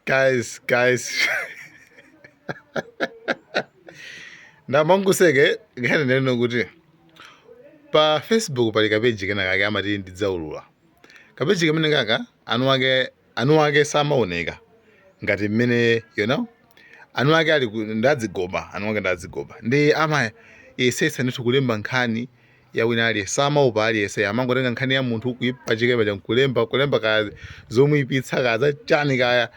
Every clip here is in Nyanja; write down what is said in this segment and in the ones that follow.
Guys, guys, ndamanguseke nkhani ndinene kuti pa Facebook pali kapeji kena kake amati Ndidzaulula. Kapeji kamene kaka anu ake samaoneka ngati mmene anu ake ali ndadzigoba, anu ake ndadzigoba ndi amayesetsa ndithu kulemba nkhani ya wina aliyense, samaopa aliyense, amangotenga nkhani ya munthu kuipachika paja nkulemba, kulemba kaya zomuyipitsa, kaya za chani kaya.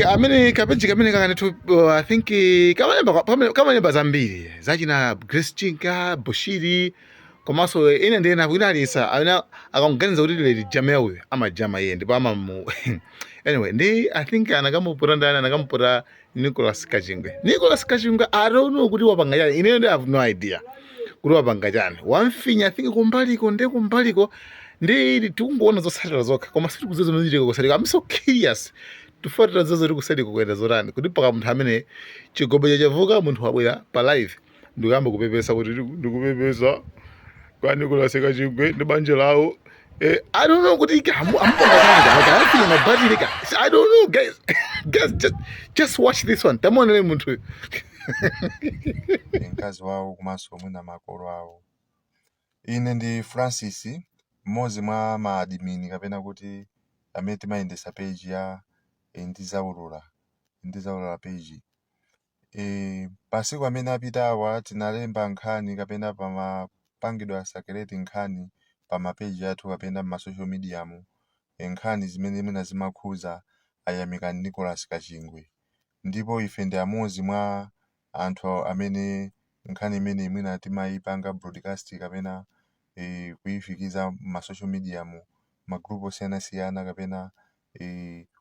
Amene kapeji kamene kaka ndithu, I think kamalemba zambiri zachina Grace Chinga, Bushiri, komanso ine ndi ena. Wina aliyense amene akamuganiza kuti leli jama uyu amajama iye ndipo amamu. Anyway, ndi I think anakamuputa ndani? Anakamuputa Nicholas Kachingwe. Nicholas Kachingwe, I don't know kuti wapanga chani. Ine ndi have no idea kuti wapanga chani. Wamfinya, I think, kumbaliko, ndi kumbaliko ndi tikungoona zotsatira zokha, koma sitikudziwa zimene zichitika kusaliko. I'm so curious tifuatira zozo kuti kusaliko kuyenda zotani, kuti paka munthu amene chigobe chachavuka, munthu wabwera pa live ndikuyamba kupepesa kuti ndikupepesa kwa Nicholas Kachingwe ndi banja lawo. I don't know kuti amupanga chani, ka afinya mabatiri ka. I don't know, guys. Guys, just watch this one. Tamuonere munthu. Mkazi wawo komanso mwina makolo awo. Ine ndi Francis, mmodzi mwa ma admin kapena kuti amene timayendesa page ya Ndidzaulula, Ndidzaulula page. Pasiku amene apitawa tinalemba nkhani kapena pamapangidwa circulate nkhani pa ma page athu kapena ma social media mu, nkhani zimene mwina zimakhuza Ayamikani Nicholas Kachingwe, ndipo ife ndi amodzi mwa anthu amene nkhani imene mwina timayipanga broadcast kapena kuyifikiza ma social media mu ma group osiyanasiyana kapena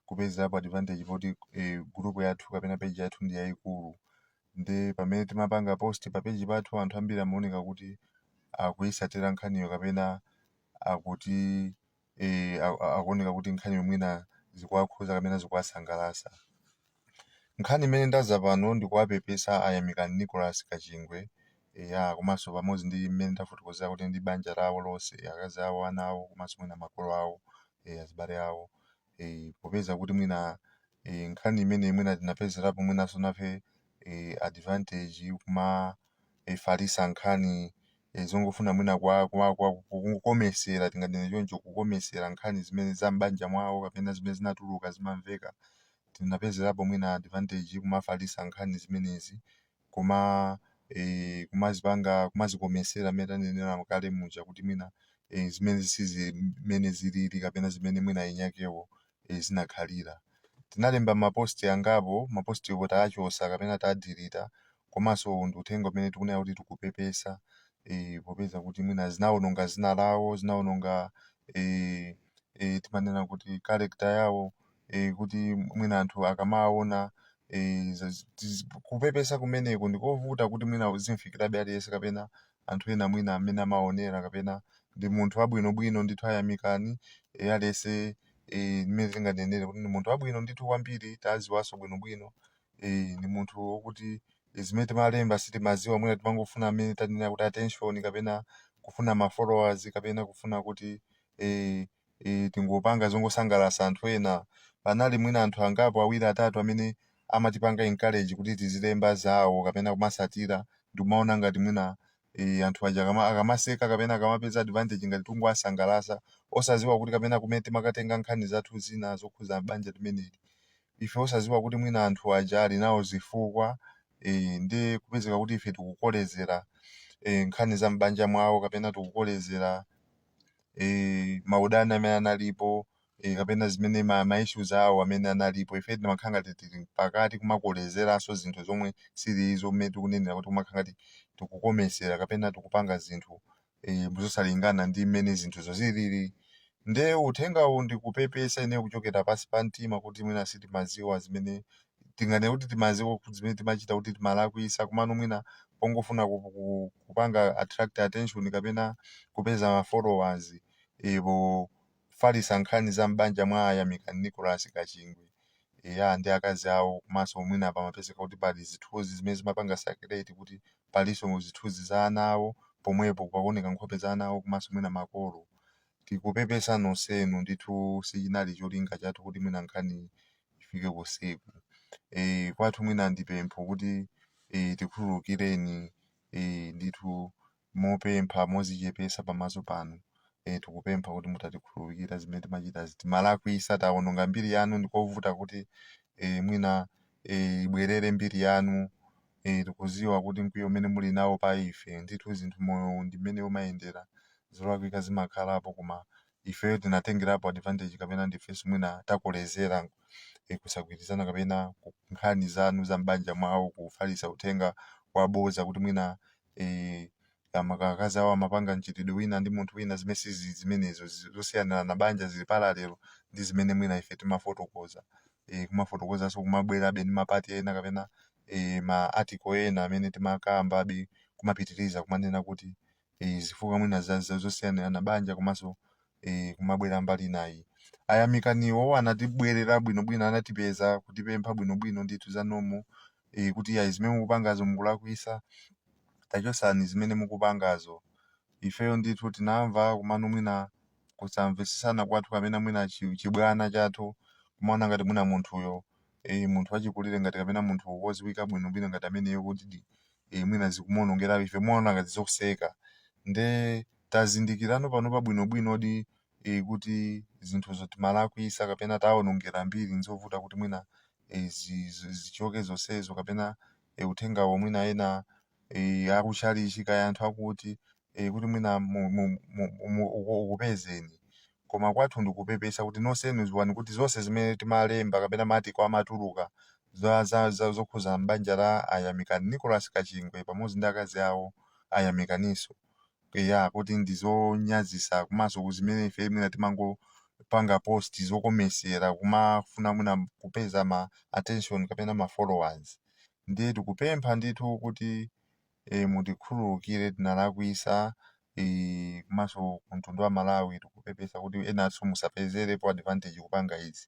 kupezerapo advantage poti group yathu kapena page yathu ndi yayikulu. Ndi pamene timapanga post pa page pathu, anthu ambiri amaoneka kuti akuyisatira nkhaniyo kapena akuti akuoneka kuti nkhaniyo mwina zikuwakhuza kapena zikuwasangalatsa. Nkhani imene ndaza pano ndikuwapepesa Ayamikani Nicholas Kachingwe ya komanso pamodzi ndi mmene ndafotokozera kuti ndi banja lawo lonse, akazi awo, ana awo, komanso mwina makolo awo, azibale awo, popeza kuti mwina nkhani imene mwina tinapezerapo mwinanso nafe advantage kuma falisa nkhani zongofuna mwina kukomesera, tinganene choncho, kukomesera nkhani zimene za m'banja mwawo kapena zimene zinatuluka zimamveka. Tinapezerapo mwina advantage kumafalisa nkhani zimenezi, kuma kumazipanga, kumazikomesera mmene tanenera kale muja, kuti mwina zimene sizi mmene zilili kapena zimene mwina inyakewo zinakhalira. Tinalemba ma post angapo, ma post iwo tachosa kapena tadelete, komanso ndi uthenga umene tikunena kuti tikupepesa popeza kuti mwina zinawononga zina lawo, zinawononga timanena kuti character yawo, kuti mwina anthu akamaona kupepesa kumeneko ndikovuta kuti mwina zimfikirabe aliyense kapena anthu ena mwina amene amaonera kapena ndi munthu wabwinobwino ndithu Ayamikani. Aliyense mmene tinganenere kuti ndi munthu wabwino ndithu kwambiri, taziwanso bwinobwino, ndi munthu wokuti zimene timalemba sitimaziwa, mwina timangofuna amene tanena kuti attention kapena kufuna ma followers kapena kufuna kuti tingopanga zongosangalatsa anthu ena. Panali mwina anthu angapo, awiri, atatu, amene amatipanga encourage kuti tizilemba zawo kapena kumasatira, ndikumaona ngati mwina anthu aja akamaseka kapena akamapeza advantage ngati tungowasangalatsa, osaziwa kuti kapena kumene timakatenga nkhani zathu zina zokhuza banja limeneli, ife osaziwa kuti mwina anthu aja ali nawo zifukwa, ndi kupezeka kuti ife tikukolezera nkhani za m'banja mwawo kapena tikukolezera maudani amene analipo kapena zimene ma issues awo amene analipo. Ife timakhala ngati tili pakati kumakolezeranso zinthu zomwe silizo, mmene tikunenera kuti kumakhala ngati tikukomesera kapena tikupanga zinthu zosalingana ndi mmene zinthuzo zilili. Nde uthengawu ndikupepesa ine kuchokera pansi pa mtima kuti mwina sitimaziwa zimene tinganene kuti timaziwa kuti zimene timachita kuti timalakwisa, komano mwina pongofuna kupanga attract attention kapena kupeza ma followers pofalisa nkhani za m'banja mwa Ayamikani Nicholas Kachingwe ya ndi akazi awo, komanso mwina pamapezeka kuti pali zithunzi zimene zimapanga circulate kuti palinso zithunzi za ana awo pomwepo, pakuoneka nkhope za ana awo komanso mwina makolo. Tikupepesa nonsenu ndithu, sichinali cholinga chathu kuti mwina nkhani ifike kusiku. Kwathu mwina ndipempho kuti tikhululukireni ndithu mopempha mozichepesa pamaso panu. Tikupempha kuti mutatikhululukira zimene timachita, timalakwisa, tawononga mbiri yanu. Ndikovuta kuti mwina ibwerere mbiri yanu. Tikuziwa kuti mkwiyo umene muli nawo pa ife, ndithu zinthu moyo ndi mmene umayendera, zolakwika zimakhalapo, koma ifeyo tinatengerapo advantage kapena ndifenso mwina takolezera kusagwirizana kapena nkhani zanu za m'banja mwawo, kufalitsa uthenga waboza kuti mwina akazi awo amapanga mchitidwe wina ndi munthu wina, zimene sizi zimenezo zosiyana na banja, zili parallel ndi zimene mwina ife timafotokoza. Kumafotokozanso kumabwerabe ndi mapati ena kapena ma article ena amene timakambabe, kumapitiriza kumanena kuti zifukwa mwina zosiyanira na banja, komanso kumabwera mbali inayi. Ayamikaniwo anatibwerera bwinobwino, anatipeza kutipempha bwinobwino ndithu za normal kuti ayi, zimene mukupangazo mukulakwisa, tachosani zimene mukupangazo. Ifeyo ndithu tinamva, kumano mwina kusamvetsesana kwathu kapena mwina chibwana chathu, kumaona ngati mwina munthuyo munthu wachikulire ngati kapena munthu woziwika bwinobwino ngati ameneyo kuti mwina zikumuonongera, ife muona ngati zokuseka. Nde tazindikirano pano bwinobwino di kuti zinthuzo timalakwisa kapena tawonongera mbiri, nzovuta kuti mwina zichoke zonsezo kapena uthengawo mwina ena akutchalichi kaya anthu akuti kuti mwina ukupezeni. Koma kwathu ndikupepesa kuti nonsenu ziwani kuti zonse zimene timalemba kapena matiko amatuluka zokhuza m'banja la Ayamikani Nicholas Kachingwe pamodzi ndi akazi awo Ayamikaninso ya kuti ndizonyazisa, komanso zimene ife mwina timangopanga post zokomesera, kumafuna mwina kupeza ma attention kapena ma followers. Ndiye tikupempha ndithu kuti mutikhululukire, tinalakwisa. Komanso kumtundu wa Malawi tikupepesa kuti enanso musapezerepo advantage kupanga izi.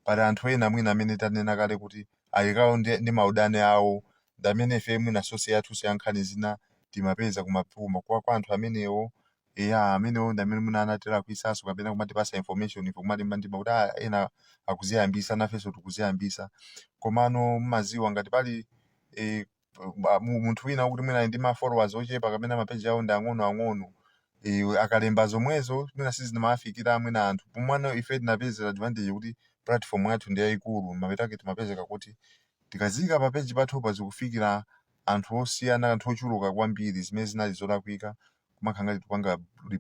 Pali anthu ena mwina amene tanena kale kuti ayikawo ndi maudani awo, ndi amene ife mwina source yathu ya nkhani zina timapeza kumapuma kwa anthu amenewo. Ya, amenewo ndi amene mwina anatilakwisanso kapena kumatipasa information, ife kumalimba mtima kuti ah, ena akuziyambisa, nafenso tikuziyambisa. Komano mumaziwa ngati pali munthu wina kuti mwina ali ndi ma followers ochepa kapena mapeji awo ndi ang'onoang'ono, akalemba zomwezo mwina sizimawafikira mwina anthu pomwano. Ife tinapezera advantage kuti platform yathu ndi yayikulu, mapeto ake timapezeka kuti tikaziyika pa page pathupa zikufikira anthu osiyana, anthu ochuluka kwambiri, zimene zinali zolakwika, kumakhala ngati tikupanga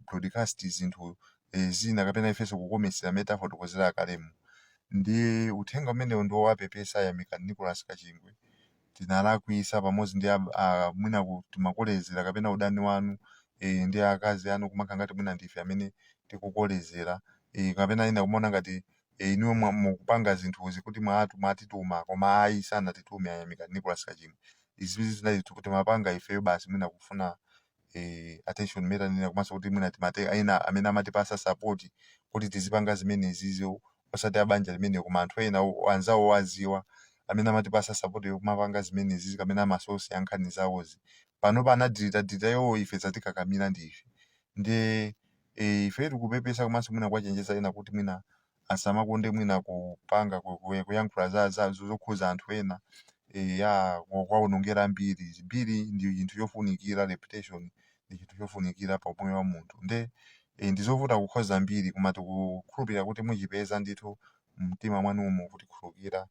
broadcast zinthu zina kapena ifenso kukomesera amene tafotokozera kalemo. Ndiye uthenga umenewo ndi wowapepesa Ayamikani Nicholas Kachingwe, tinalakwisa pamodzi ndi mwina timakolezera kapena udani wanu ndi akazi anu, kumakhala ngati mwina ndife amene tikukolezera kapena ina kumaona ngati inuyo mukupanga zinthuzi kuti mwatituma, koma ayi, sanatitume Ayamikani Nicholas Kachingwe. Izi zinali timapanga ifeyo basi mwina kufuna attention imene tanena, komanso kuti mwina timate ena amene amatipasa support kuti tizipanga zimenezizo, osati abanja limene, koma anthu ena anzawo waziwa amene amatipasa support yokumapanga zimenezi kapena ma source ya nkhani zawozi. Pano panadirita dirita iwo, ife zatikakamira ndife. Ndi ife tikupepesa, komanso mwina kuwachenjeza ena kuti mwina asamakonde mwina kupanga kuyankhula za zokhuza anthu ena ya kwawonongera mbiri. Mbiri ndi chinthu chofunikira, reputation ndi chinthu chofunikira pa moyo wa munthu. Nde ndizovuta kukhoza mbiri, koma tikukhulupirira kuti muchipeza ndithu mtima mwanumo kutikhululukira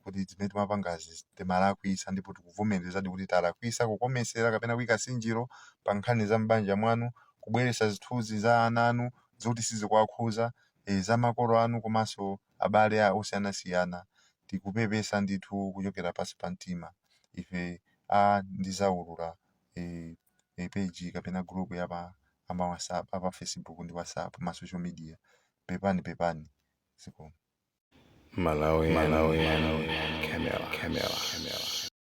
kuti zimene timapangazi timalakwisa, ndipo tikuvomerezadi kuti talakwisa kukomesera kapena kuyika sinjiro pa nkhani za m'banja mwanu, kubweretsa zithunzi za ana anu zoti sizikuwakhuza, za makolo anu komanso abale osiyanasiyana. Tikupepesa ndithu kuchokera pansi pa mtima ife a Ndizaulula page kapena group ya pa ama WhatsApp, apa Facebook ndi WhatsApp, ma social media. Pepani, pepani, zikomo. Malawi, Malawi, Camera, Camera, Camera.